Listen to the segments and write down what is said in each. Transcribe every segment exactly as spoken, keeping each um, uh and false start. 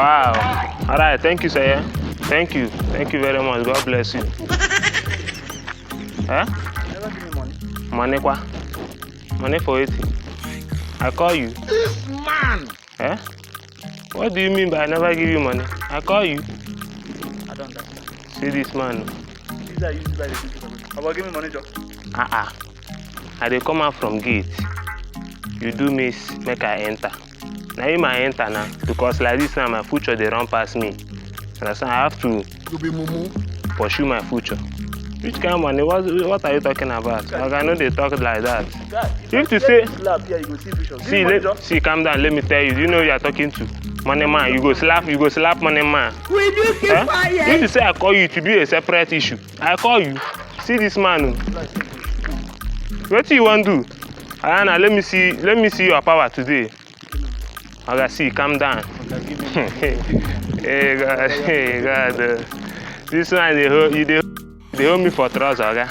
Wow. All right, thank you, sir. Thank you. Thank you very much. God bless you. Huh? You never give me money. Money kwa? Money for it. I call you. This man. Eh? What do you mean by I never give you money? I call you. I don't understand. See this man. This guy use by the people. About give me money, Joe. Ah ah. I dey come out from gate. You do miss make I enter. Na him I enter now because like this now my future dey run pass me. Understand? I have to You be mumu. Pursue my future. Which kind of money? What, what are you talking about? Like I know they talk like that. Guy, If you get say- this slap here, you go see picture. Give See, me money, let, Joe. see, calm down. Let me tell you. You know you are talking to money man. You go slap. You go slap money man. Will you keep Eh? quiet? If you say I call you to be a separate issue, I call you. See this man. Oh. What do you want do? Alana, let me see. Let me see your power today. Oga, see, calm down. Hey God, hey God. Uh, this one they hold you. They, they hold me for trouser, Oga.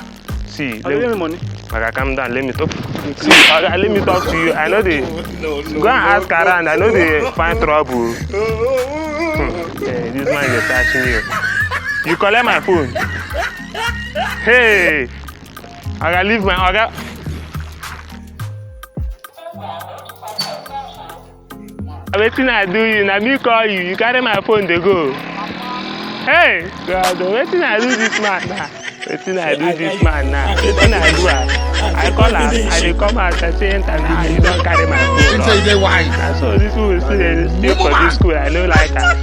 See, Are you let giving me, me money? Oga, calm down. Let me talk. See, Oga, let me talk to you. I know they go and ask around. I know they find trouble. Hmm. Eh, this man dey touch me. Oh. You collect my phone. Hey, Oga, leave my Oga. Wetin I do you? Na me call you. You carry my phone dey go. Hey, God, oh, wetin I do this man now? Wetin I do this man now? Wetin I do am? I call am. I dey come out. I say enter now. You don carry my phone. Him say you dey wise. Na so this people still dey stay for this school. I no like am.